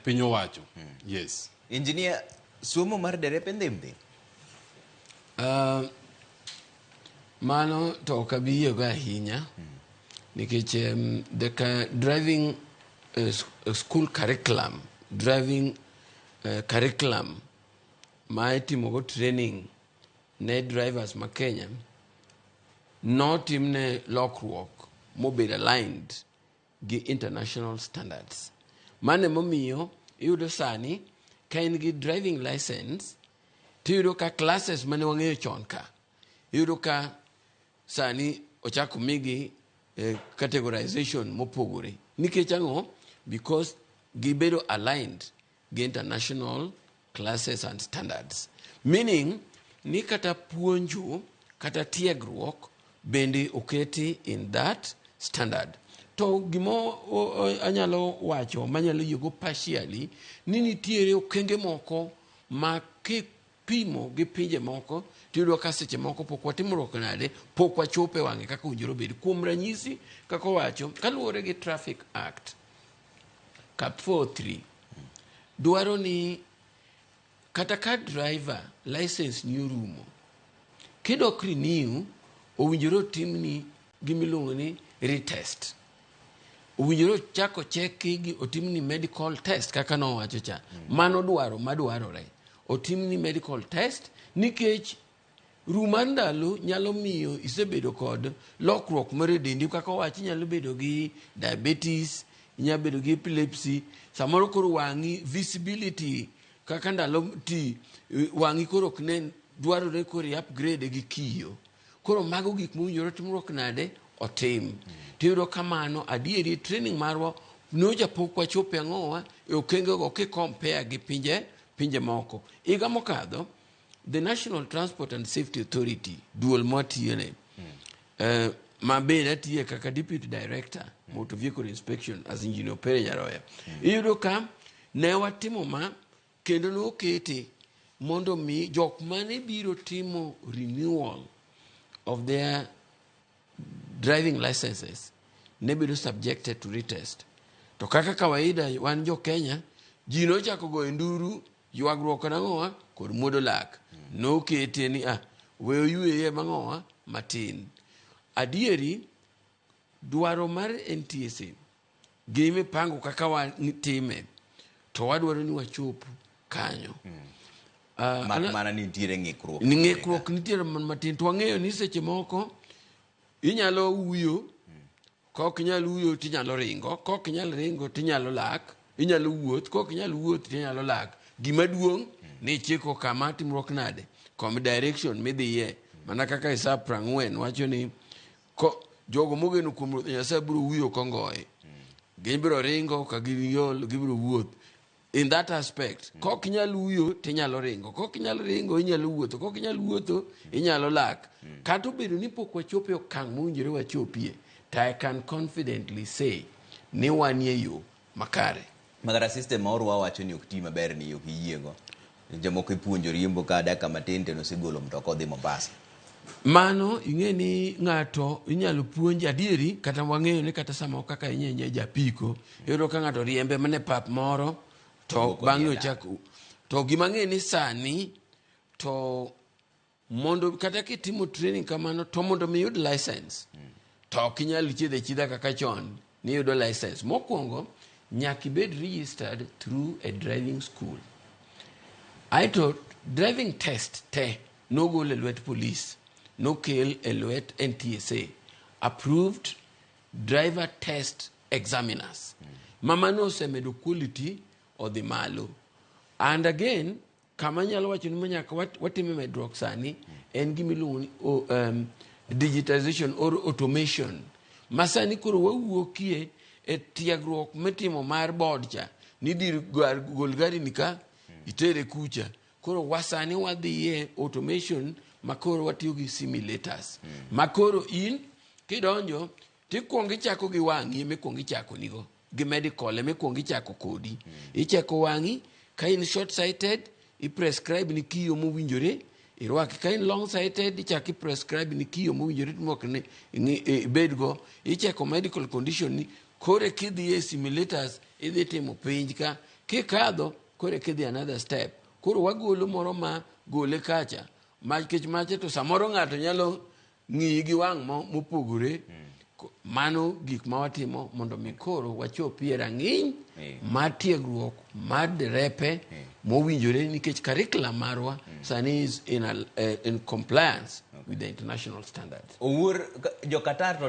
piny owacho. Yes. Engineer, somo mar derepe ndhim ndhim. Mano to ok abi yiego ahinya nikech the driving school curriculum, driving curriculum ma itimogo training ne drivers ma Kenya notimne lokruok mobedo aligned gi international standards. Mano emomiyo iyudo sani ka in gi driving license, tiyudo ka classes mane wang'eyo chon ka, iyudo ka sani ochako migi categorization mopogore. Nikech ang'o? Because gibedo aligned gi international classes and standards, meaning ni kata puonjo kata tiegruok bende oketi in that standard. To gima anyalo wacho manyalo yiego partially ni nitiere okenge moko ma kipimo gi pinje moko, tiyudo ka seche moko pok watimruok nade, pok wachopo e wang'e kaka owinjore obed. Kuom ranyisi, kaka owacho, kaluwore gi Traffic Act Cap 43 dwaro ni kata ka driver license ni orumo, kidok renew, owinjore otimni gimiluongo ni retest. Owinjore ochako cheki gi otimni medical test kaka nowacho cha. Mano dwaro madwarore otimni medical test, nikech ru mar ndalo nyalo miyo isebedo kod lokruok mar e dendi. Kaka owachi, inyalo bedo gi diabetes, inyalo bedo gi epilepsy, samoro koro wang'i visibility kaka ndalo ti, wang'i koro ok nen, dwarore koro i upgrade gi kiyo. Koro mago gik mowinjore timruok nade otim. Tiyudo kamano adieri training marwa noja pok wachope ang'owa e okengego kicompare gi pinje moko. Higa mokadho, the National Transport and Safety Authority, duol mwatiyone, ma bende atiye kaka deputy director motor vehicle inspection as Engineer Pere Nyaroya, iyudo ka ne watimo ma kendo nokete mondo mi jok mane biro timo renewal of their driving licenses ne bedo subjected to retest. To kaka kawaida wan jo Kenya, ji nochako goyo nduru, ywagruok kod ang'owa kod muodo lak. Nokete ni we oyweye mang'owa matin. Adieri dwaro mar NTSA gi mipango kaka watime, to wadwaro ni wachop kanyo. Mak mana ni nitiere ng'ikruok. Ni ng'ikruok nitiere matin, to wang'eyo ni seche moko inyalo wuyo, kok inyal wuyo tinyalo ringo, kok inyal ringo tinyalo lak, inyalo wuoth, kok inyal wuoth tinyalo lak. Gima duong' ni ichiko kama timruok nade, kom direction midhiye. Mana kaka Isaya 40 wacho ni ko jogo mogeno kuom Ruoth Nyasaye biro wuyo kongoye, gibiro ringo ka giol, gibiro wuoth. In that aspect, kok inyal wuyo tinyalo ringo, kok inyal ringo inyalo wuotho, kok inyal wuotho inyalo lak. Kata obedo ni pok wachopo e okang' mowinjore wachopie, to I can confidently say ni wanie yo makare. Makata system ma orwa wacho ni ok ti maber ni ok iyiego. Jomoko ipuonjo riembo ka dakika matin to nosegolo mtoka odhi Mombasa. Mano ing'e ni ng'ato inyalo puonj adieri, kata wang'eyo ni kata samoro kaka inyenye japiko, iyudo ka ng'ato riembe mana e pap moro to Moko bang'e nie. Ochak to gima ng'e ni sani to mondo kata kitimo training kamano to mondo mi iyud license, to ok inyal chiedho achidha kaka chon ni iyudo license. Mokwongo nyaka ibed registered through a driving school. Aeto driving test te nogol e lwet police, nokel e lwet NTSA approved driver test examiners, ma mano osemedo quality odhi malo. And again, kama anyalo wacho ni manyaka watime medruok sani en gima iluongo ni digitization or automation, ma sani koro wawuokie e tiegruok mitimo mar board cha ni dir gol gari ni ka itere kucha. Koro wasani wadhiye automation, ma koro watiyo gi simulators, ma koro in kidonjo tikuongo ichako gi wang'i emikwongo ichako nigo gi medical emikwongo ichako kodi. Icheko wang'i, ka in short sighted i prescribe ni kiyo mowinjore irwaki, ka in long sighted ichako i prescribe ni kiyo mowinjore timok ni ibedgo. Icheko medical condition ni, koro kidhi e simulators idhi timo penj ka. Kikadho koro eka idhi another step. Koro wagolo moro ma gole kacha ma kech macha to samoro ng'ato nyalo ng'iyi gi wang' mopogore. Mano gik ma watimo mondo mi koro wachopie rang'iny mar tiegruok mar derepe mowinjore, nikech curriculum marwa sani is in compliance with the international standards. Owuor jo Qatar to.